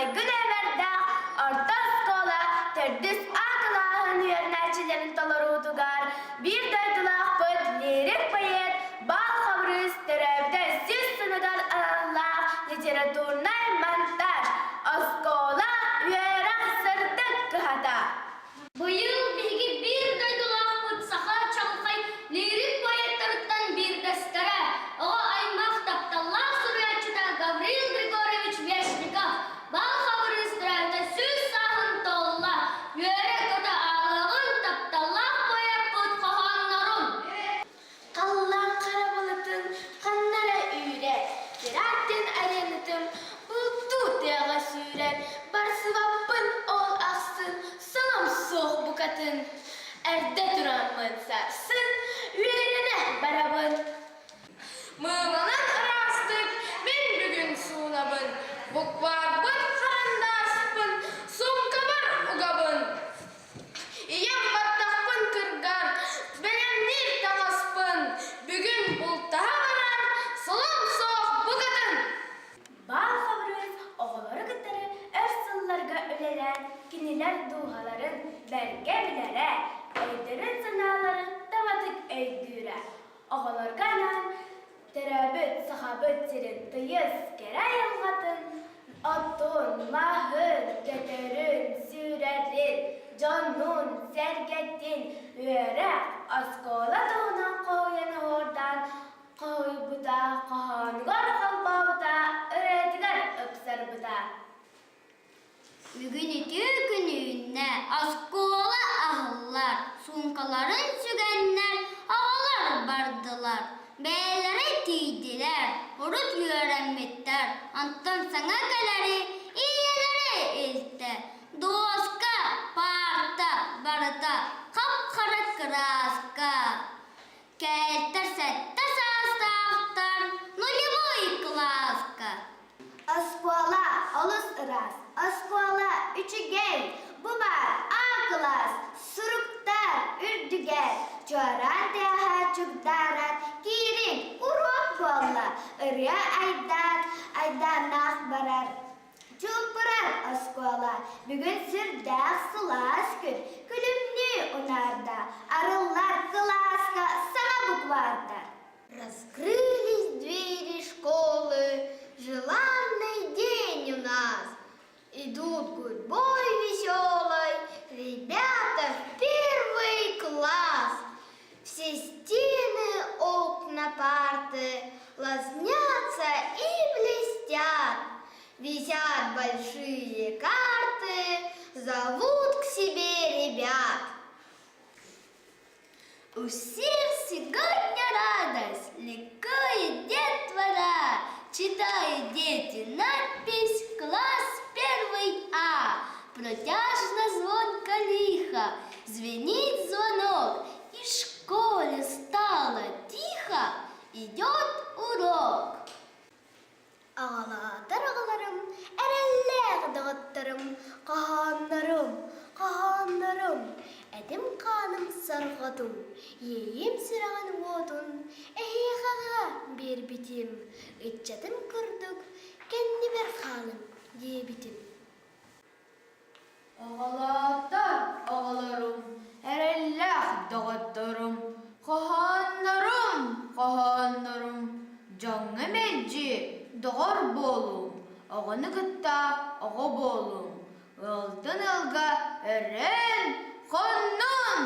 маҥнайгы нүөмэрдээх орто оскуола төрдүс А кылааһын үөрэнээччилэрин толоруутугар биир дойдулаахпыт лирик поэт Баал Хабырыыс төрөөбүтэ сүүс сылыгар аналлаах литературнай монтаж «Оскуола үөрэх сырдык кыһата». Быйыл биһиги биир дойдулаахпыт саха чаҕылхай лирик поэттарыттан биирдэстэрэ, оҕо аймах тапталлаах суруйааччыта Гаврил Григорьевич Вешников Бал Хабырыыс төрөөбүтэ 100 сааһын туолла. Үөрэ-көтө ааҕыаҕын тапталлаах поэппыт хоһооннорун. Халлаан хара былытын ханна эрэ үүрэр, Пираттын аренытым бултуу тыаҕа сүүрэр, Барсыбаппын ол ахсын солом суох букатын, Эрдэ тураммын сарсын үөрэнэ барабын. Мыыланан ыраастык мин бүгүн суунабын, Букварбын харандааспын суумкабар угабын. Ийэм баттахпын кыргар, бэлэмниир таҥаспын, бүгүн бултаһа барар солом суох букатын. Баал Хабырыыс оҕолору кытары өр сылларга үлэлээн, кинилэр дууһаларын бэркэ билэрэ, өйдөрүн-санааларын табатык өйдүүрэ. Оҕолорго анаан Төрөөбүт Сахабыт сирин тыйыс кэрэ айылҕатын, отун, маһын, көтөрүн, сүүрэрин, дьонун, сэргэтин үөрэх, оскуола туһунан хоһуйан оһуордаан хоһуйбута, хоһоонугар холбообута, ырыатыгар ыпсарбыта. Бүгүн үтүө күн үүннэ, оскуола аһыллар, суумкаларын сүгэннэр оҕолор бардылар, бэйэлэрэ тиийдилэр, урут үөрэммиттэр, онтон саҥа кэлэри ийэлэрэ илтэ, дуоска, паарта барыта хап-хара кырааска. Кэлтэр сэттэ саастаахтар нулевой кылааска. Оскуола олус ыраас, оскуола үчүгэй, бу баар А кылаас, суруктар үрдүгэр, чуораан тыаһа чугдаарар, киириҥ, уруок буолла, ырыа айдаан, айдааннаах барар. Чуумпурар оскуола бүгүн сүрдээх сылаас күн, күлүмнүү унаарда, арыллар кылааска саҥа буквардар. Раскрылись двери школы, желанный день у нас. Идут гурьбой веселой ребята в первый класс. Все стены, окна, парты лоснятся и блестят. Висят большие карты, зовут к себе ребят. У всех сегодня радость, ликует детвора. Читают дети надпись «Класс первый А». Протяжно звонко лихо, звенит звонок, и в школе стало тихо, идет урок. Аҕалаатар аҕаларым, эрэллээх доҕотторум, хоһооннорум, хоһооннорум, этим-хааным сорҕотун, иэйиим сүрэҕин уотун эһиэхэҕэ биэрбитим, ыччатым курдук кэннибэр хаалыҥ диэбитим. Оҕолоотор оҕолорум, эрэллээх доҕотторум, хоһооннорум, хоһооннорум, дьоҥҥо мэлдьи доҕор буолуҥ, оҕону кытта оҕо буолуҥ, ыалтан ыалга өрөөн, хоннун!